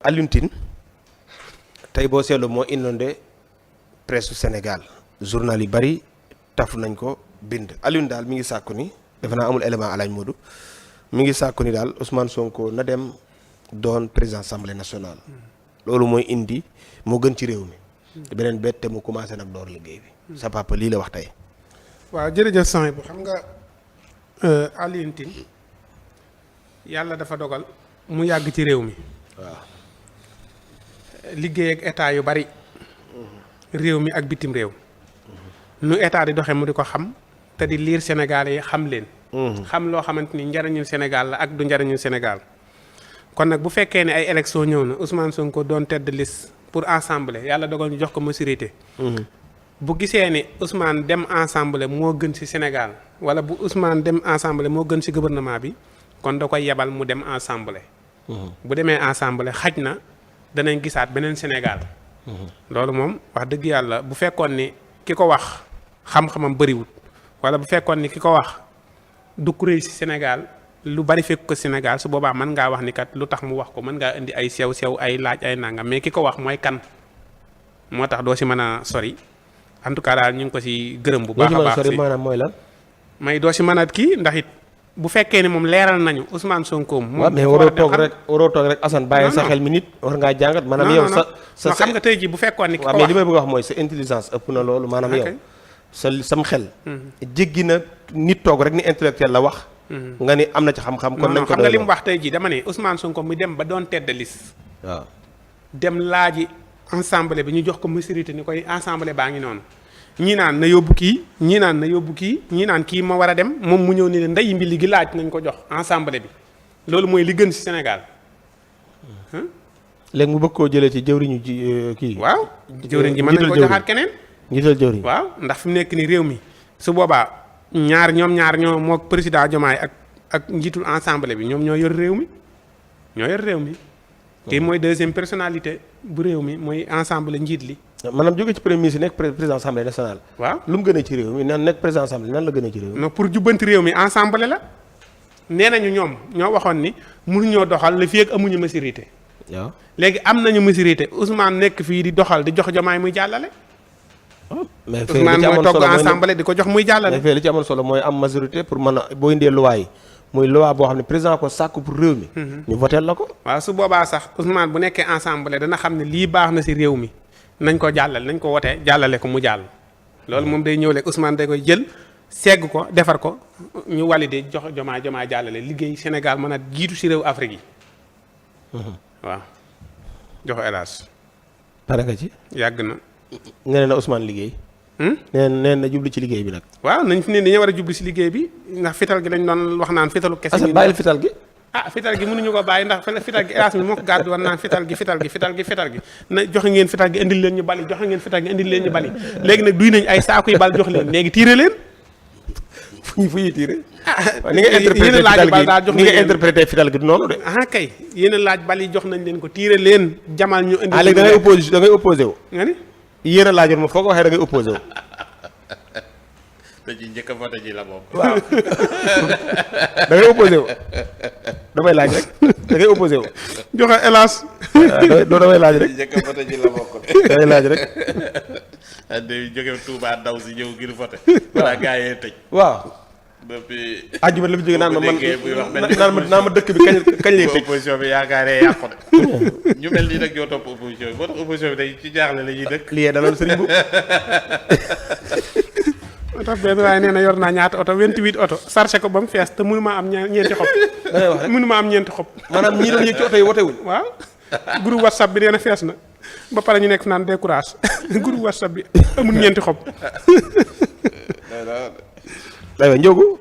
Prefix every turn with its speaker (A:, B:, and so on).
A: Alioune Tine tey boo seetlu moo inondé presse su Sénégal journal yi bari tafu nañ ko bind Alioune daal mi ngi sàkku ni defe naa amul élément alaaj Modou mi ngi sàkku ni daal Ousmane Sonko na dem doon président assemblée nationale loolu mooy indi moo gën ci réew mi beneen bett te mu commencé nag door liggéey bi sa papa lii la wax tey.
B: waaw jërëjëf sëñ bi xam nga Alioune Tine yàlla dafa dogal mu yàgg ci réew mi.
A: waaw
B: liggéey ak état yu bari réew mi ak bitim réew nu état di doxee mu di ko xam te di liir Sénégal yi xam leen. xam loo xamante ni njariñul Sénégal la ak du njariñul Sénégal kon nag bu fekkee ne ay élection ñëw na Ousmane Sonko doon tête de liste pour assemblée yàlla dogal ñu jox ko majorité. bu gisee ni Ousmane dem assemblée moo gën ci Sénégal wala bu Ousmane dem assemblée moo gën ci gouvernement bi kon da koy yebal mu dem assemblée. bu demee assemblée xaj na danañ gisaat beneen Sénégal. loolu moom wax dëgg yàlla bu fekkoon ni ki ko wax xam-xamam bëriwut wala bu fekkoon ni ki ko wax du kuréel ci Sénégal lu bari fekk ko Sénégal su boobaa mën ngaa wax ni kat lu tax mu wax ko mën ngaa indi ay sew ay laaj ay nangam mais ki ko wax mooy kan moo tax doo ci mën a sori. en tout cas daal ñu ngi ko ci gërëm bu baax a baax
A: si maanaam mooy lan.
B: may doo ci mën a kii ndax it bu fekkee ne moom leeral nañu Ousmane Sonko.
A: moom mais waroo toog rek Assane bàyyi sa xel mi nit war ngaa jàngat maanaam yow sa
B: xam nga tey jii bu fekkoon ni ki ko wax
A: mais li may bëgg a wax mooy sa intelligence ëpp na loolu maanaam yow sam xel jéggi na nit toog rek ni intellectuel la wax nga ni am na ci xam-xam kon nañ ko
B: xam nga li mu wax tey jii dama ne Ousmane Sonko mu dem ba doon tête de liste
A: waaw
B: dem laaji assemblée bi ñu jox ko majorité ni koy assemblée baa ngi noonu ñii naan na yóbbu kii ñii naan na yóbbu kii ñii naan kii ma war a dem moom mu ñëw ni leen ndey mbi gi laaj nañ ko jox assemblée bi loolu mooy li gën ci Sénégal.
A: léegi mu bëgg koo jëlee ci jëwriñu ji kii.
B: waaw jëwriñ ji mën nañ ko joxaat keneen.
A: njiital jëwriñ
B: waaw ndax fi mu nekk ni réew mi su boobaa ñoom ñaar ñoo moo président Diomaye ak njiitul assemblée bi ñoom ñoo yor réew mi ñoo yor réew mi. kii mooy deuxième personnalité bu réew mi mooy assemblée njiit li.
A: maanaam jóge ci premier ministre nekk président assemblée nationale.
B: waaw
A: lu mu gën a ci réew mi nan nekk président assemblée nan la gën a ci réew mi.
B: non pour jubbanti réew mi assemblée la nee nañu ñoom ñoo waxoon ni mënuñoo doxal la fii ak amuñu majorité.
A: waaw léegi
B: am nañu majorité Ousmane nekk fii di doxal di jox Diomaye muy jàllale.
A: mais
B: Ousmane mooy togg assemblée di ko jox muy jàllale.
A: mais fee li ci amoon solo mooy am majorité pour mën a boo indee loi yi muy loi boo xam ne président ko sàkku pour réew mi. ñu voté la ko.
B: waaw su boobaa sax Ousmane bu nekkee assemblée dana xam ne lii baax na ci réew mi nañ ko jàllale nañ ko wote jàllale ko mu jàll. loolu moom day ñëw léegi Ousmane day koy jël segg ko defar ko ñu validé jox Diomaye jàllale liggéey Sénégal mën a jiitu ci réew Afrique yi. waaw jox hélas.
A: pare nga ci.
B: yàgg na.
A: nee na Ousmane liggéey. nee na jublu ci liggéey bi nag.
B: waaw nañ fi ne dañoo war a jublu ci liggéey bi ndax fital gi lañ doon wax naan fitalu kese.
A: Assane bàyyil fital gi.
B: fital gi mënuñu ko bàyyi ndax fital gi hélas mi moo ko gàddu woon naan fital gi na joxe ngeen fital gi indil leen ñu bali joxe ngeen fital gi indil leen ñu bali léegi nag duy nañ ay saaku yi bal jox leen léegi tiire leen.
A: fu ñuy tiire. ni nga interprété fital gi du noonu de.
B: kay yéen a laaj bal yi jox nañ leen ko tiire leen jamal ñu indi.
A: léegi da ngay opposé wu.
B: nga ni
A: yéen a laajoon ma foo ko waxee da ngay opposé wu.
C: da ci njëkk a voté ji la moom.
A: waaw da ngay opposé wu damay laaj rek da ngay opposé wu.
B: joxe hélas.
A: doo damay laaj rek.
C: njëkk a voté ji la bokk.
A: damay laaj rek.
C: day jóge Touba daw si ñëw ngir voté. voilà gars yi tëj.
A: waaw.
C: depuis.
A: àjjuma la fi jógee naan ma dëkk bi kañ lay tëj.
C: opposition bi yaakaaree yàqu de. ñu mel nii nag ñoo topp opposition bi moo tax opposition bi day ci jaaxle la ñuy dëkk.
A: lii daloon sëriñ bu.
B: moo tax benn waaye nee na yor naa ñaata oto 28 oto chargé ko ba mu fees te mënu maa am ñeenti xob.
A: da ngay wax rek
B: mënu maa am ñeenti xob.
A: maanaam ñii doon yëg ci oto yi wote wuñ.
B: waaw groupe WhatsApp bi nee na fees na ba pare ñu nekk fi naan décourage groupe WhatsApp bi amul ñeenti xob.
A: aywa Ndiogou.